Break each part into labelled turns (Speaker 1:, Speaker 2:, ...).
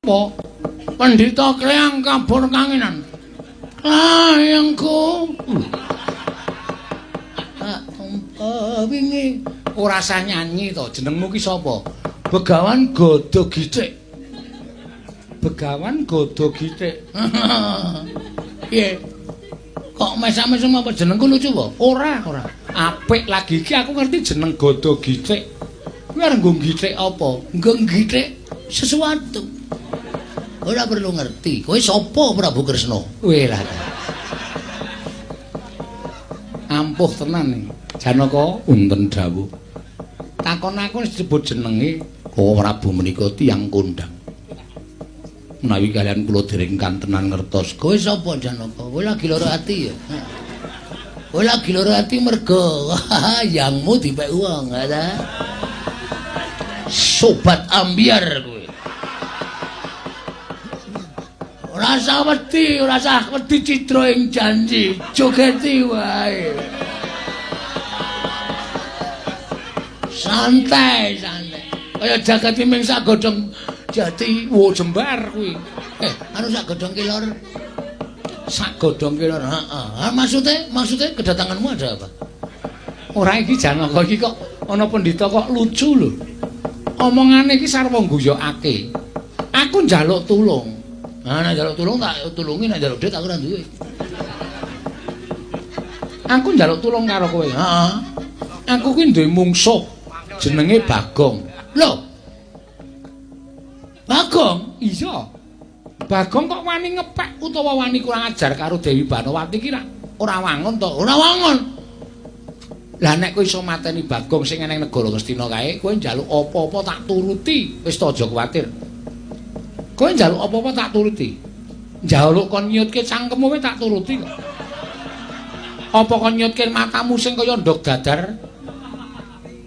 Speaker 1: Apa? Pendhita Kleang kabur kanginan. Layangku. Tak tumpa wingi ora usah nyanyi to. Jenengmu ki sapa? Begawan Gada Githik. Begawan Gada Githik. Piye? Kok mesam-mesem apa jenengku lucu apa? Ora, ora. Apik lagi iki aku ngerti jeneng Gada Githik. Kuwi arep nggo githik apa? Nggo githik sesuatu. Ora perlu ngerti. Kowe sapa Prabu Kresna? Weh lah. Ampuh tenan iki. Janaka unten dawuh. Takon aku wis disebut jenenge Koko Prabu menika tiyang kondang. Menawi kalian kula dereng kantenan ngertos. Kowe sapa Janaka? Kowe lagi lara ati ya? Kowe lagi lara ati mergo yangmu dipek wong, ha? Sobat ambyar kowe. Ora usah wedi, ora usah wedi cidra ing janji, jogeti wae. Santai, santai. Kaya jagat ming sak godhong jati, wo jembar kuwi. Anu sak godhong kelor. Sak godhong kelor, heeh. Ha maksude kedatanganmu ada apa? Ora iki Janaka iki kok ana pendhita kok lucu lho. Omongane iki sarwa ngguyokake. Aku njaluk tulung. Nah, nek njaluk tulung tak tulungi, nek njaluk duit aku ora duwe. Aku njaluk tulung karo kowe. Heeh. Aku ki duwe mungsuh jenenge Bagong. Lho. Bagong? Iya. Bagong kok wani ngepek utawa wani kurang ajar karo Dewi Banowati ki ora wangun to? Ora wangun. Lah nek kowe iso mateni Bagong sing eneng negara Ngastina kae, kowe njaluk apa-apa tak turuti. Wis to aja kuwatir. Kowe njaluk apa-apa tak turuti. Njaluk kon nyutke cangkemmu wae tak turuti kok. Apa kon nyutke matamu sing kaya ndog dadar?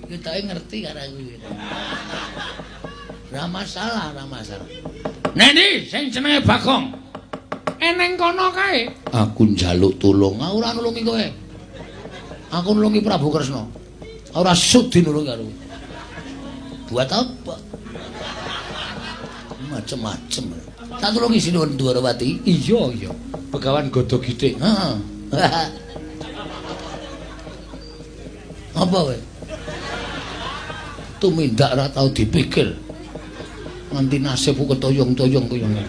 Speaker 1: Ketoke ngerti karo aku iki. Ora masalah, ora masalah. Nendi sing jenenge Bagong? Eneng kono kae. Aku njaluk tulung. Aku ora nulungi kowe. Aku nulungi Prabu Kresna. Ora sudi nulungi karo kowe. Buat apa? Macem-macem. Tak tulungi Sinuwun Dwarawati. Iya, iya. Begawan Gada Githik. Heeh. Apa kowe? Tumindak ora tau dipikir. Nganti nasibku ketoyong-toyong kaya ngene.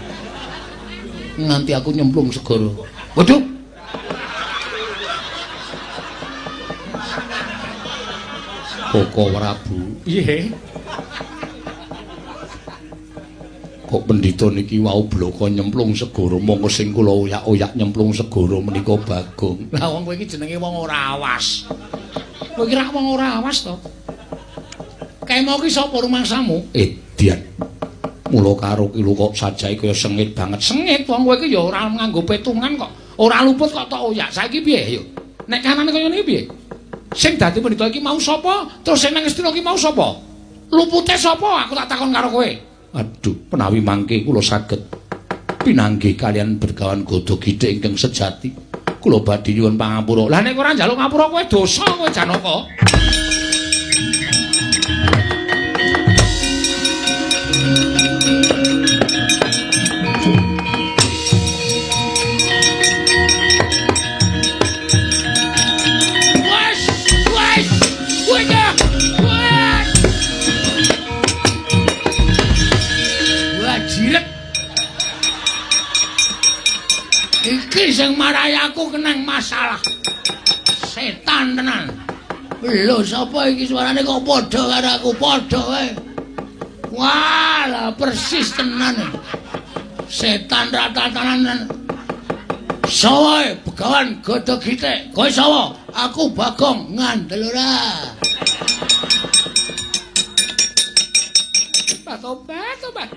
Speaker 1: Nganti aku nyemplung segara. Waduh. Koko Prabu. Piye? Kok pendhita niki wau bloko nyemplung segara, monggo sing kula oyak-oyak nyemplung segara menika Bagong. Lah wong kowe iki jenenge wong ora awas. Kowe iki rak wong ora awas to. Kae mau ki sapa rumangsamu? Edian. Mula karo ki lho kok sajae kaya sengit banget. Sengit wong kowe iki ya ora nganggo petungan kok. Ora luput kok tok oyak. Saiki piye ayo? Nek kanane kaya ngene piye? Sing dadi pendhita iki mau sapa? Terus sing nang Ngastina iki mau sapa? Lupute sapa? Aku tak takon karo kowe. Aduh, menawi mangke kula saged pinanggih kalian Begawan Gada Githik ingkang sejati. Kula badhe nyuwun pangapura. Lah nek ora njaluk ngapura kowe dosa kowe Janaka. Iki sing marai aku kenang masalah. Setan tenan. Lho sapa iki suarane kok padha karo aku? Padha wae. Wah, lah persis tenan. Setan ratatanan. Sawa Begawan Gada Githik. Kowe sapa? Aku Bagong. Ngandel ora? Tobat, tobat.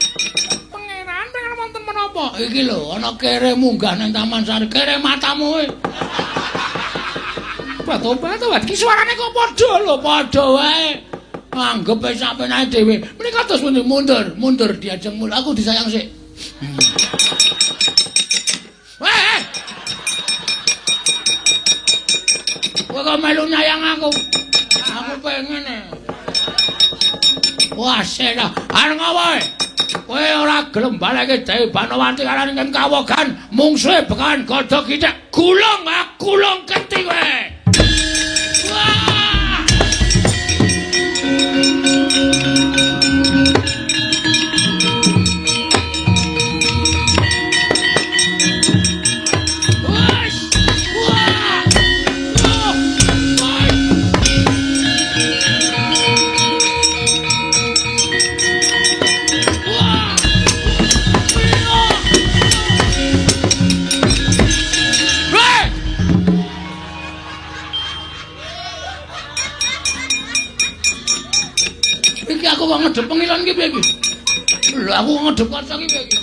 Speaker 1: Pangeran pengen wonten menapa? Iki lho, ana kere munggah nang Taman Sari. Kere matamu kowe. Tobat, tobat. Iki suarane kok padha lho, padha wae. Anggep wis sampeyan dhewe. Menika terus pundi mundur, mundur diajeng mul. Aku disayang sik. Weh. Kowe kok melu nyayang aku? Aku pengen. Wah, sela. Arep ngopo? Kowe ora gelem baleke Dewi Banowati karane ing kawogan mungsuhe Begawan Gada Kithik. Gulung, gulung keti kowe. Wah! Iki aku kok ngedep pengilon iki piye iki? Lho aku kok ngedep kaca iki piye iki?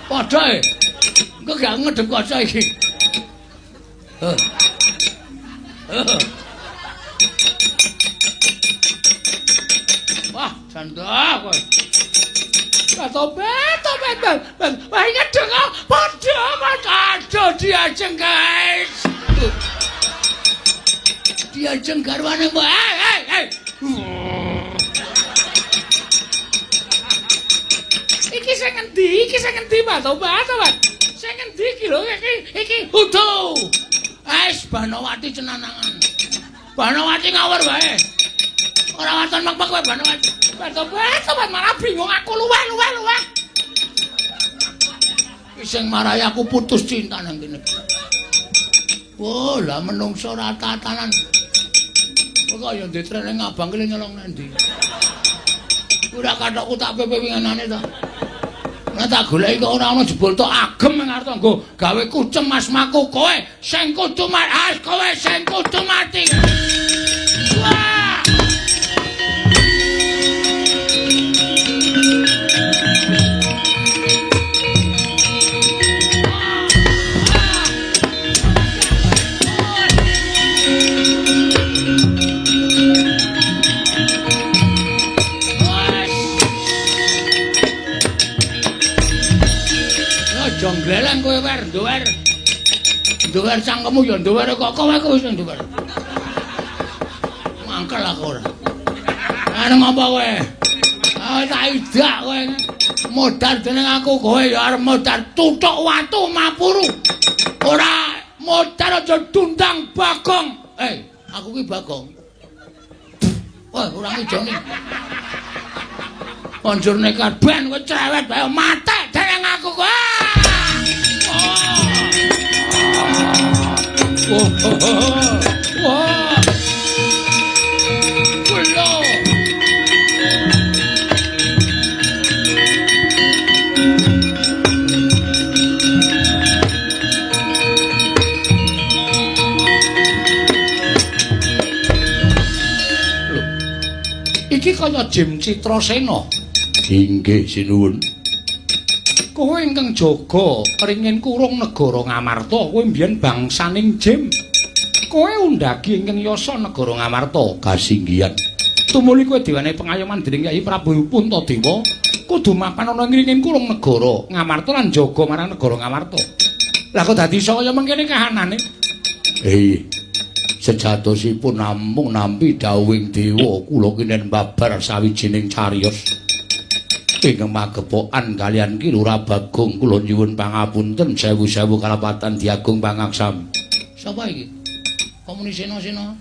Speaker 1: Padha e. Engko gak ngedep kaca iki. Wah, janda kowe. Tobat, tobat, tobat. Wah, ngedep kok padha padha diajeng guys. Diajeng garwane mbok. Hei, hei. Iki sing ngendi? Iki sing ngendi, Pak? Tobat, tobat. Sing ngendi iki lho? Iki iki udu. Wis Banowati cenanangan. Banowati ngawur wae. Ora waton mek-mek kowe Banowati. Tobat, tobat malah bingung aku luweh luweh luweh. Iki sing marai aku putus cinta nang kene. Wah, lah menungso ora tatanan. Kok ya ndek trene ngabang kene nyolong nang ndi? Ora kathokku tak pepe winginane to. Nek tak goleki kok ora ana jebul tok agem ing arep nggo gawe kucem asmaku kowe sing kudu mati, kowe sing kudu mati. Wah! Jonggleleng kowe wer nduwer. Nduwer cangkemmu ya nduwer kok kowe wis nduwer. Mangkel aku ora. Arep ngopo kowe? Ah tak idak kowe. Modar dening aku kowe ya arep modar tuthuk watu mapuru. Ora modar aja dundang Bagong. Aku ki Bagong. Wah, ora ngijoni. Banjur nekat ben kowe cerewet bae matek dening aku kowe. Wah, wah, gelo. Lho, iki kaya Jim Citrasena.
Speaker 2: Inggih, sinuwun.
Speaker 1: Kowe ingkang jaga ringin kurung negara Ngamarta, kowe mbiyen bangsaning Jim. Kowe undhagi ingkang yasa negara Ngamarta
Speaker 2: kasinggihan.
Speaker 1: Tumuli kowe diwenehi pengayoman dening Kyai Prabu Puntadewa, kudu mapan ana ing ringin kurung negara Ngamarta lan jaga marang negara Ngamarta. Lah kok dadi iso kaya mengkene kahanane?
Speaker 2: Sejatosipun namung nampi dawuhing dewa kula kinen babar sawijining cariyos. Ingkang magepokan kalian Ki Lurah Bagong kula nyuwun pangapunten sewu-sewu kalapatan diagung pangaksam.
Speaker 1: Sapa iki? Komuni sena-sena.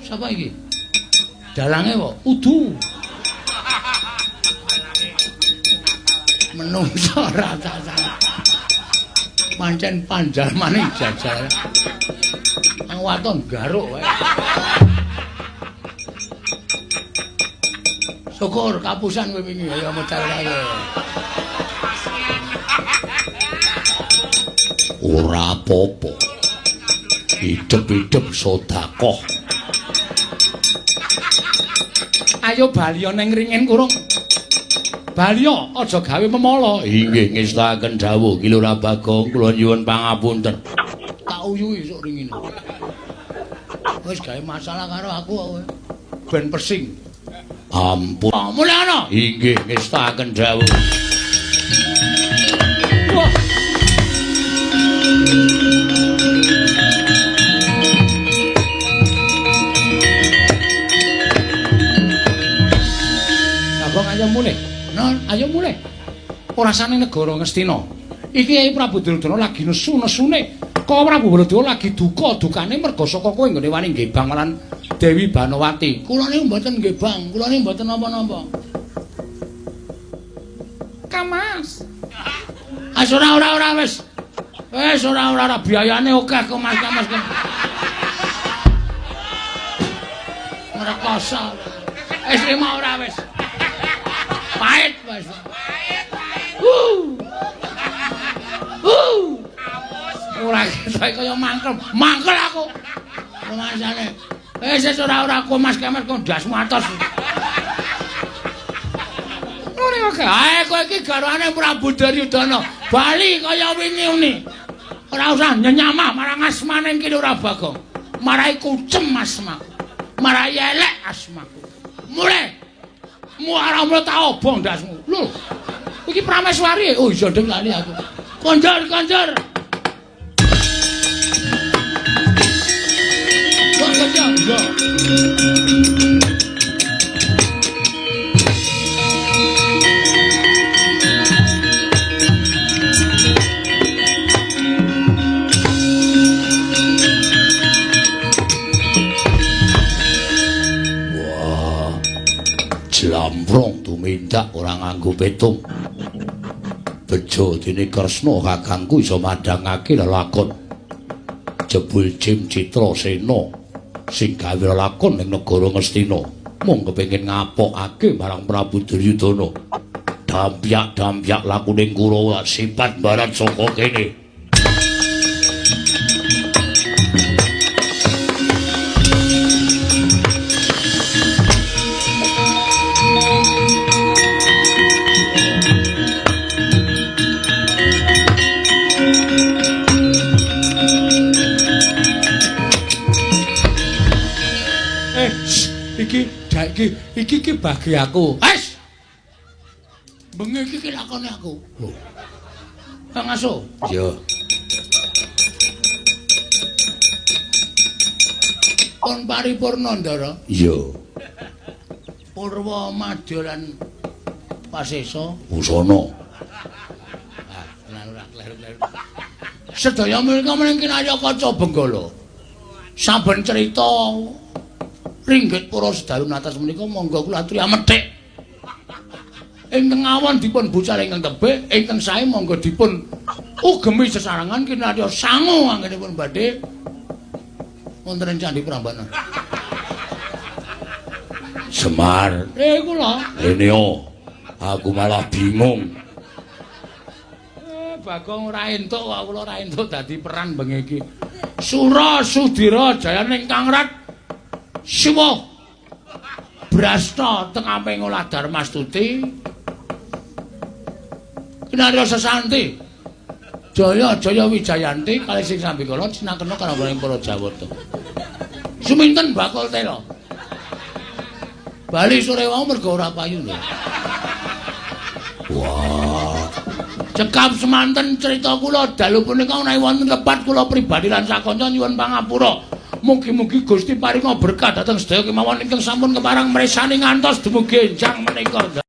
Speaker 1: Sapa iki? Dalange kok udu. Menungso ora tatanan. Pancen panjalmane jajal. Ang waton garuk wae. Syukur kapusan kowe wingi ayo medal kae.
Speaker 2: Ora apa-apa. Idep-idep sedekah.
Speaker 1: Ayo baliya ning ringin kurung. Baliya aja gawe memala.
Speaker 2: Inggih ngestakaken dawuh Ki Lurah Bagong kula nyuwun pangapunten.
Speaker 1: Tak uyuhi sok ringine. Wis gawe masalah karo aku kowe. Ben pesing.
Speaker 2: Ampun.
Speaker 1: Mulih ana.
Speaker 2: Inggih ngestakaken dawuh.
Speaker 1: Wah. Ayo mulih. Non, ayo mulih. Ora sane negara Ngastina. Iki Kyai Prabu Duryudana lagi nesu-nesune. Kok Prabu Baladewa lagi duka-dukane merga saka kowe nggone wani nggebang marang Dewi Banowati. Kula niku mboten nggebang, kula niku mboten napa-napa. Kamas. As ora ora ora wis. Wis ora ora ora biayane akeh kok Mas Kamas. Ngrekoso. Wis lima ora wis. Pahit wis. Pahit, pahit. Ora ketok kaya mangkel. Mangkel aku. Rumangsane. Wis wis ora ora aku Mas Kamas kok ndasmu atos. Ora kok. Ae kowe iki garwane Prabu Duryudana. Bali kaya wingi uni. Ora usah nyenyamah marang asmane iki ora Bagong. Marai kucem asmaku. Marai elek asmaku. Mulih. Muara mule tak obong ndasmu. Lho. Iki Prameswari. Oh iya ndeng lali aku. Konjor, konjor. Konjor, iya.
Speaker 2: Wah. Jlamprong tumindak ora nganggo petung. Bejo dene Kresna kakangku iso madhangake lelakon. Jebul Jim Citrasena sing gawe lelakon ning negara Ngastina mung kepengin ngapokake marang Prabu Duryudana. Dampyak-dampyak lakune Kurawa sifat barat saka kene.
Speaker 1: Iki iki bagi aku. Wes. Bengi iki lakone aku. Lho. Kang Aso.
Speaker 2: Iya.
Speaker 1: Pun paripurna, Ndara.
Speaker 2: Iya.
Speaker 1: Purwa Madya lan Pasesa.
Speaker 2: Busana.
Speaker 1: Ah, tenan ora kleru-kleru. Sedaya menika mening kinarya kaca Benggala. Saben cerita ringgit para sedalu natas menika monggo kula aturi amethik. Ingkang awon dipun bucal ingkang tebih, ingkang sae monggo dipun ugemi sesarengan kinarya sangu anggenipun badhe wonten ing Candhi Prambanan.
Speaker 2: Semar.
Speaker 1: Kula.
Speaker 2: Reneo, aku malah bingung.
Speaker 1: Bagong ora entuk kok kula ora entuk dadi peran bengi iki. Sura Sudira jayaning Kangrat Siwa Brasta tengah ngolah Darmastuti kinarya sesanti Jaya Jaya Wijayanti kalih sing sambikala cinakena karangganing para Jawata. Suminten bakul tela. Bali sore wau mergo ora payu lho.
Speaker 2: Wah.
Speaker 1: Cekap semanten cerita kula dalu punika menawi wonten lepat kula pribadi lan sakanca nyuwun pangapura. Mugi-mugi Gusti paringa berkah dhateng sedaya kemawon ingkang sampun kepareng mresani ngantos dumugi enjang menika.